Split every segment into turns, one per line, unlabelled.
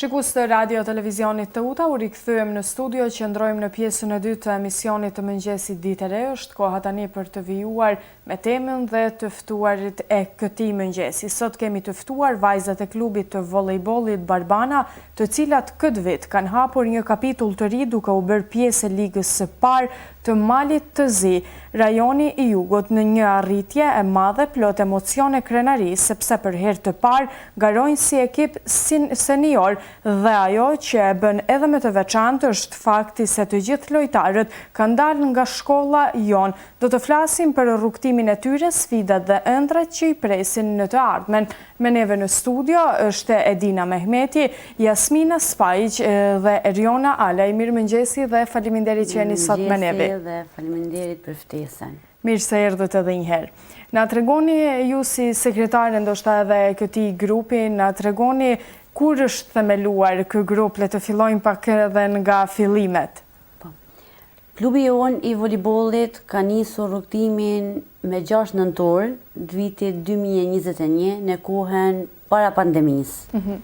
Shikues të Radio Televizionit Teuta, u rikthyem në studio, qëndrojmë në pjesën e dytë të emisionit të mëngjesit Ditë e Re, është koha tani për të vijuar me temën dhe të ftuarit e këtij mëngjesi. Sot kemi të ftuar vajzat e klubit të volejbollit Barbana, të cilat këtë vit kanë hapur një kapitull të ri duke u bërë pjesë e Ligës së Parë të Malit të Zi, rajoni i Jugut, në një arritje e madhe plot emocion e krenari, sepse për herë të parë garojnë si ekip senior dhe ajo që e bën edhe më të veçantë është fakti se të gjithë lojtarët kanë dalë nga shkolla jonë. Do të flasim për rrugëtimin e tyre, sfidat dhe ëndrrat që i presin në të ardhmen. Me neve në studio është Edina Mehmeti, Jasmina Spajiq dhe Erjona Alaj. Mirëmëngjesi dhe faleminderit që jeni sot me neve.
Mirëmëngjesi dhe faleminderit për ftesën.
Mirë se erdhët edhe një herë. Na tregoni ju si sekretare ndoshta edhe e këtij grupi, na tregoni kur është themeluar ky grup, le të fillojmë pak edhe nga fillimet.
Po. Klubi jonë i volejbollit ka nisur rrugëtimin me 6 nëntor të vitit 2021 në kohën para pandemisë. Mhm.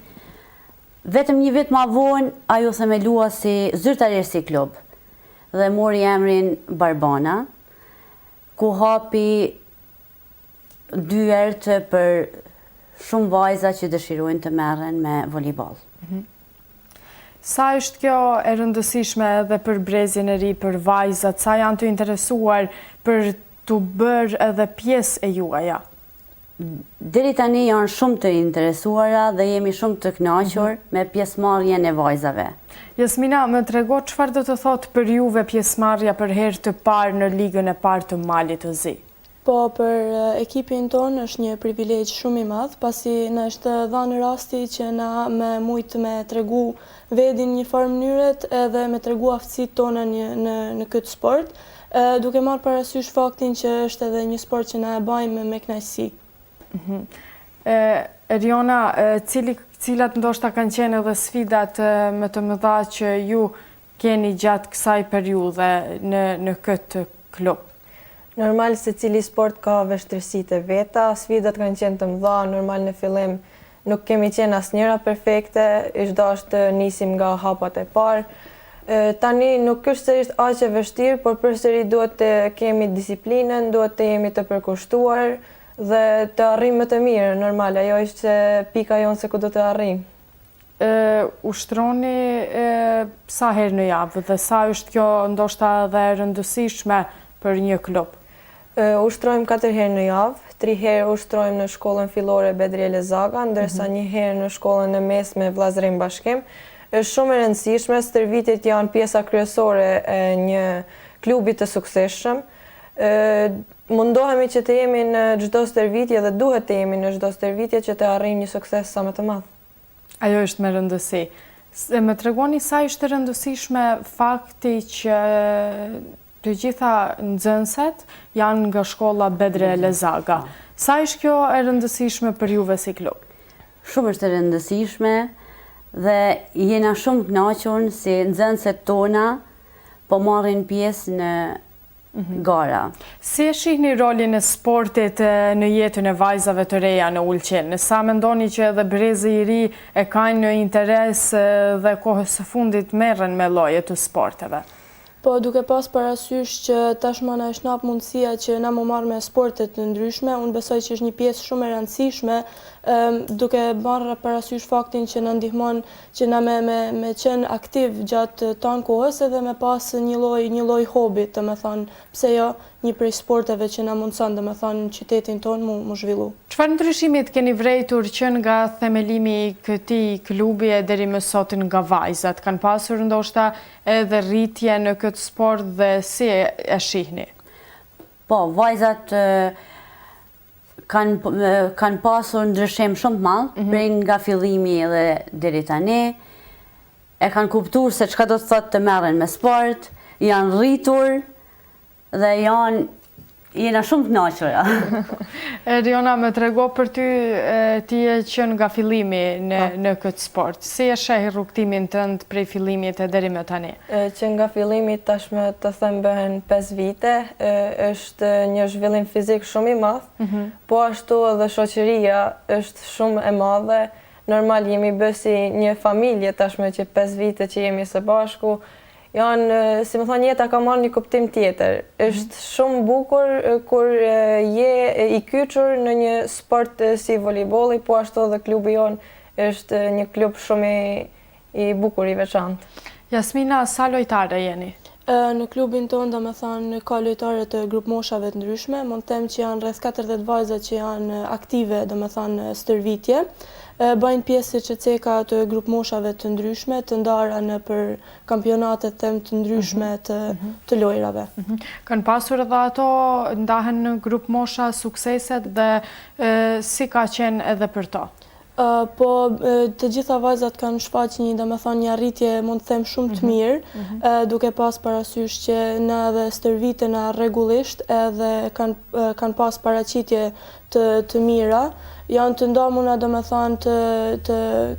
Vetëm një vit ma vonë ajo themelua si zyrtarisht si klub dhe mori emrin Barbana, ku hapi dyert për shumë vajza që dëshirojnë të merren me volejboll.
Mhm. Sa është kjo e rëndësishme edhe për brezin e ri, për vajzat, sa janë të interesuar për t'u bërë edhe pjesë e juaja?
Deri tani janë shumë të interesuara dhe jemi shumë të kënaqur mhm. me pjesëmarrjen e vajzave.
Jasmina, më trego çfarë do të thotë për juve pjesëmarrja për herë të parë në Ligën e Parë të Malit të Zi?
Po, për ekipin tonë është një privilegj shumë i madh, pasi na është dhanë rasti që na me mujtë me tregu vedin një farë mënyret edhe me tregu aftësitë tona një, në, në këtë sport, duke marrë parasysh faktin që është edhe një sport që na e bajmë me kënaqësi.
Mhm. Erjona, cili, cilat ndoshta kanë qenë edhe sfidat më të mëdha që ju keni gjatë kësaj periudhe në, në këtë klub?
Normal secili sport ka vështirësitë e veta, sfidat kanë qenë të mëdha, normal në fillim nuk kemi qenë asnjëra perfekte, ish dashtë të nisim nga hapat e parë. Tani nuk është se është aq e vështirë, por përsëri duhet të kemi disiplinën, duhet të jemi të përkushtuar dhe të arrijmë më të mirë, normal, ajo ishte pika jonë se ku do të arrijmë.
Ushtroni sa herë në javë dhe sa është kjo ndoshta edhe e rëndësishme për një klub?
Ushtrojmë 4 herë në javë, 3 herë ushtrojmë në shkollën fillore Bedri Elezaga, ndërsa mhm. një herë në shkollën e mesme Vllazërim Bashkim. Është shumë e rëndësishme, stërvitjet janë pjesa kryesore e një klubi të suksesshëm. Mundohemi që të jemi në çdo stërvitje dhe duhet të jemi në çdo stërvitje që të arrijmë një sukses sa më të madh.
Ajo është me rëndësi. Më tregoni sa ishte e rëndësishme fakti që të gjitha nxënëset janë nga shkolla Bedri Elezaga. Po. Sa është kjo e rëndësishme për juve si klub?
Shumë është e rëndësishme dhe jena shumë kënaqur si nxënëset tona po marrin pjesë në Mhm. gara.
Si e shihni rolin e sportit në jetën e vajzave të reja në Ulqin? Sa mendoni që edhe brezi i ri e ka në interes dhe kohës së fundit merren me lloje të sporteve?
Po, duke pas parasysh që tashmë na është hap mundësia që na mu marrë me sporte të ndryshme, unë besoj që është një pjesë shumë e rëndësishme, duke marrë parasysh faktin që na ndihmon që na me me me qenë aktiv gjatë tanë kohës edhe me pas një lloj një lloj hobi, domethënë, pse jo, një prej sporteve që na mundëson, domethënë, në qytetin tonë mu mu zhvillu.
Çfarë ndryshimit keni vrejtur që nga themelimi i këtij klubi e deri më sot nga vajzat? Kanë pasur ndoshta edhe rritje në këtë sport dhe si e shihni?
Po, vajzat kanë kanë pasur ndryshim shumë të madh mm -hmm. prej nga fillimi edhe deri tani. E kanë kuptuar se çka do të thotë të merren me sport, janë rritur dhe janë jena shumë të kënaqura.
Eriona, më trego për ty, ti je që nga fillimi në, po. në këtë sport. Si e sheh rrugëtimin tënd prej fillimit e deri më tani?
Që nga fillimi tashmë të them bëhen 5 vite, është një zhvillim fizik shumë i madh, mhm. po ashtu edhe shoqëria është shumë e madhe. Normal jemi bë si një familje tashmë që 5 vite që jemi së bashku. Janë, si me thonë, jeta ka marrë një kuptim tjetër. Mhm. Është shumë bukur kur je i kyçur në një sport si volejbolli, po ashtu edhe klubi jonë është një klub shumë i i bukur, i
veçantë. Jasmina, sa lojtare jeni?
Në klubin tonë, domethënë, ka lojtare të grupmoshave të ndryshme, mund të them që janë rreth 40 vajza që janë aktive, domethënë, në stërvitje. Bëjnë pjesë siç e ceka të grupmoshave të ndryshme, të ndara nëpër kampionate të them të ndryshme mhm. të mhm. të lojrave.
Mhm. Kanë pasur edhe ato ndahen në grupmosha sukseset dhe si ka qenë edhe për to?
Po, të gjitha vajzat kanë shfaq një, domethënë, një arritje, mund të them, shumë të mhm. mirë, mhm. duke pas parasysh që na edhe stërvitena rregullisht edhe kanë kanë pas paraqitje të të mira. Janë të ndamuna, domethënë, të të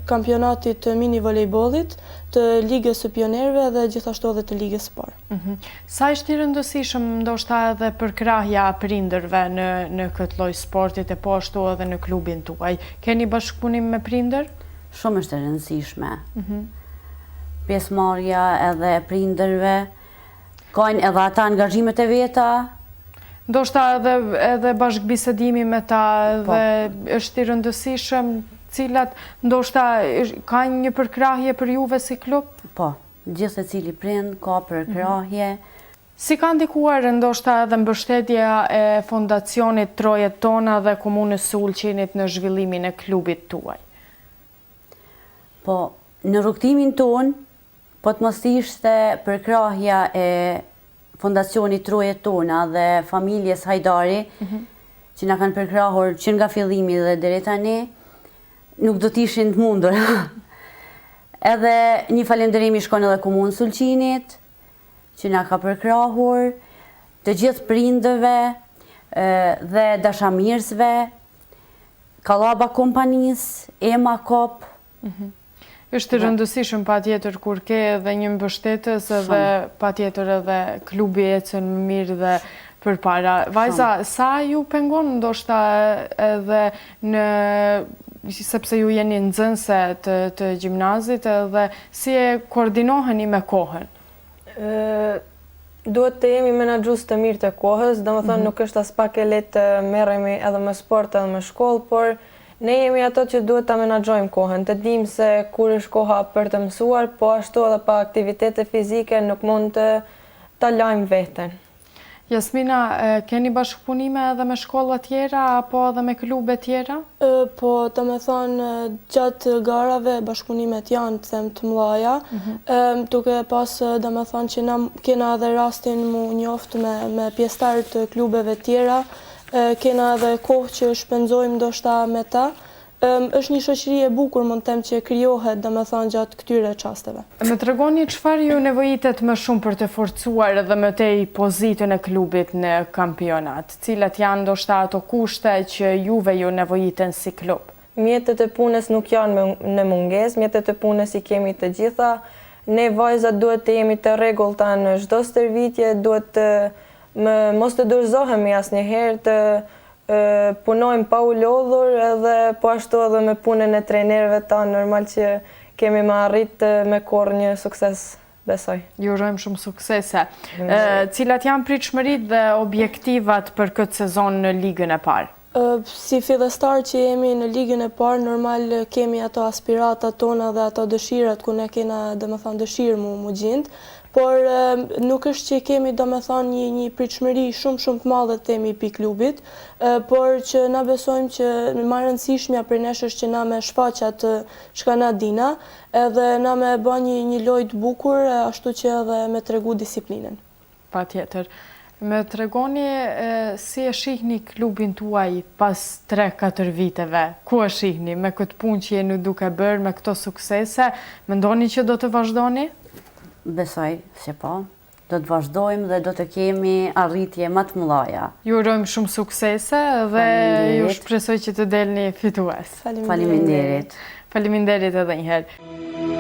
kampionatit të mini volejbollit, të Ligës së Pionerëve dhe gjithashtu edhe të Ligës së Parë.
Mhm. Sa është i rëndësishëm ndoshta edhe përkrahja e prindërve në në këtë lloj sportit e po ashtu edhe në klubin tuaj. Keni bashkëpunim me prindër?
Shumë është e rëndësishme. Mhm. Pjesëmarrja edhe e prindërve, kanë edhe ata angazhimet e veta.
Ndoshta edhe edhe bashkëbisedimi me ta po. edhe është i rëndësishëm, cilat ndoshta ka një përkrahje për juve si klub?
Po. Gjithsecili prind ka përkrahje.
Si ka ndikuar ndoshta edhe mbështetja e Fondacionit Trojet Tona dhe Komunës së Ulqinit në zhvillimin e klubit tuaj?
Po, në rrugëtimin tonë, po të mos ishte përkrahja e Fondacionit Trojet Tona dhe familjes Hajdari, që na kanë përkrahur që nga fillimi dhe deri tani, nuk do të ishin të mundur. Edhe një falënderim i shkon edhe Komunës së Ulqinit, që na ka përkrahur, të gjithë prindërve dhe dashamirësve, Kallaba Kompanisë, Ema Kop.
Mhm. Është i rëndësishëm patjetër kur ke edhe një mbështetës edhe patjetër edhe klubi ecën më mirë dhe përpara. Vajza, sa ju pengon ndoshta edhe në sepse ju jeni nxënëse të të gjimnazit edhe si e koordinoheni me
kohën? Duhet të jemi menaxhues të mirë të kohës, domethënë mhm. nuk është aspak e lehtë të merremi edhe me sport edhe me shkollë, por Ne jemi ato që duhet ta menaxhojmë kohën, të dimë se kur është koha për të mësuar, po ashtu edhe pa aktivitete fizike nuk mund të ta lajmë veten.
Jasmina, keni bashkëpunime edhe me shkolla tjera apo edhe me klube tjera?
Po, domethënë gjatë garave bashkëpunimet janë, të them, të mëdhaja, duke pas domethënë që na kena edhe rastin mu njoft me me pjesëtarë të klubeve tjera, Kena edhe kohë që shpenzojmë ndoshta me ta. Është një shoqëri e bukur mund të them që krijohet domethënë gjatë këtyre
çasteve. Më tregoni çfarë ju nevojitet më shumë për të forcuar edhe më tej pozitën e klubit në kampionat? Cilat janë ndoshta ato kushte që juve ju nevojiten si klub?
Mjetet e punës nuk janë në mungesë, mjetet e punës i kemi të gjitha. Ne vajzat duhet të jemi të rregullta në çdo stërvitje, duhet të Më mos të dorëzohemi asnjëherë, të punojmë pa u lodhur edhe po ashtu edhe me punën e trajnerëve tanë normal që kemi me arrit me korrë një sukses besoj.
Ju urojmë shumë suksese. Cilat janë pritshmëritë dhe objektivat për këtë sezon në Ligën e Parë?
Si fillestar që jemi në Ligën e Parë, normal kemi ato aspiratat tona dhe ato dëshirat ku ne kena, domethënë, dëshirë mu mu gjind, por nuk është që kemi, domethënë, një një pritshmëri shumë shumë të madhe të themi pi klubit, por që na besojmë që ma e rëndësishmja për nesh është që na me shfaq atë çka na dina, edhe na me ba një një lojë të bukur, ashtu që edhe me tregu disiplinën.
Patjetër. Më tregoni si e shihni klubin tuaj pas 3-4 viteve? Ku e shihni me këtë punë që jeni duke bërë, me këto suksese? Mendoni që do të vazhdoni?
Besoj se po. Do të vazhdojmë dhe do të kemi arritje më të mëdha.
Ju urojmë shumë suksese dhe ju shpresoj që të delni fitues.
Faleminderit.
Faleminderit edhe një herë.